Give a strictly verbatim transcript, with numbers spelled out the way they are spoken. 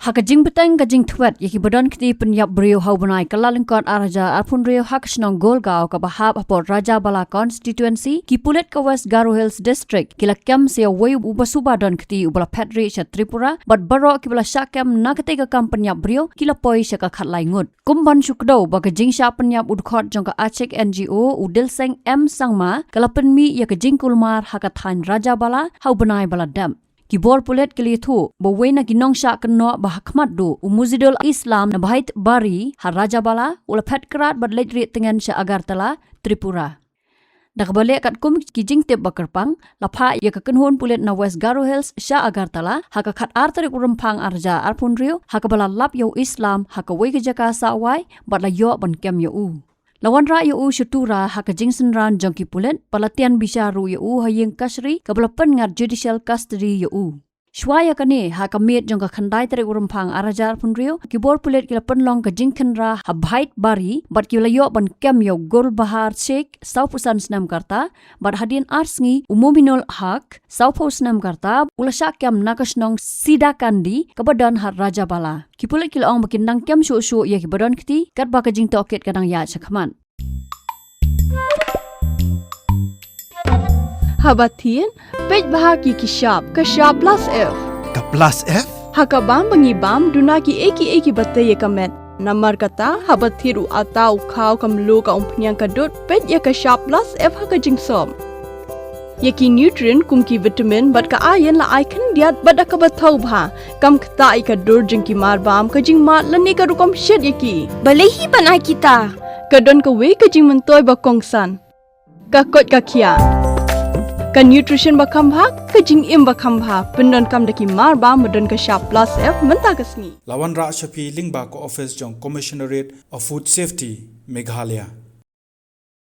Ha ka jingbteng ka jingthwet ïa kiba don kti pynïap briew ha u bnai Kyllalyngkot ar hajar arphew hynriew ha ka shnong Golgaon kaba hap hapoh Rajabala constituency, ki pulit ka West Garo Hills District ki la kem sa ïa uwei uba suba don kti uba la phet rieh sha Tripura, bad baroh kiba la shah kem na katei ka kam pynïap briew ki la poi sha ka khatlai ngut. Kum ban shu kdew ba ka jingshah pynïap u dkhot jong ka Achik N G O u Dilseng M Sangma ka la pynmih ïa ka jingkulmar ha ka thaiñ Rajabala ha u bnai ba la dep. Ki bor pulit ki la ïathuh ba uwei na ki nongshah kynnoh ba ha khmat duh, u Muzidul Islam na Bhaitbari ha Rajabala, u la phet krad bad leit rieh tngen sha Agartala, Tripura. Da kaba leh katkum ki jingtip ba kyrpang, la phah ïa ka kynhun pulit na West Garo Hills sha Agartala ha ka khatar tarik u Rymphang ar hajar arphew hynriew, ha kaba la lap ïa u Islam ha kawei ka jaka sawai bad la ïoh ban kem ïa u. La wanrah ïa u sha Tura ha ka jingsynran jong ki pulit, bad la tian bishar ruh ïa u ha ïing kashari kaba la pynngat judicial custody ïa u. Shuwa ïa kane, ha ka miet jong ka khyndai tarik u Rymphang ar hajar arphew hynriew, ki bor pulit ki la pynlong ka jingkhynra ha Bhaitbari bad ki la ïoh ban kem ïa u Gulbahar Sheikh, sawphew san snem ka rta, bad hadien ar sngi u Muminul Haq, sawphew snem ka rta, u la shah kem na ka shnong Sidakandi kaba don ha Rajabala. Ki pulit ki la ong ba kin nang kem shuh shuh ïa kiba don kti katba ka jingtohkit ka dang ïaid shakhmat. Haba thied, peit bha ïa ki shap, ka shap plus F. Ka plus F? Ha ka bam ba ngi bam, duna kiei kiei kiba tei ïa ka met. Namar kata, haba thied u atta, u khaw, ka mluh, ka umphniang, ka dud, peit ïa ka shap plus F ha ka jingsop. Ïa ki nutrient kum ki vitamin bad ka iron la ai khyndiat bad da kaba thaw bha. Kam ktah ïa ka dur jong ki marbam, ka jingmad lane ka rukom shet ïa ki. Balei hi ban ai kita? Ka don kawei ka jingmyntoi ba kongsan. Ka koit ka khiah. Ka nutrition ba kham bha, ka jingim ba kham bha. Pyndonkam da ki marbam ba don ka shap plus F mynta ka sngi. La wanrah sha phi lyngba ka office jong Commissionerate of Food Safety, Meghalaya.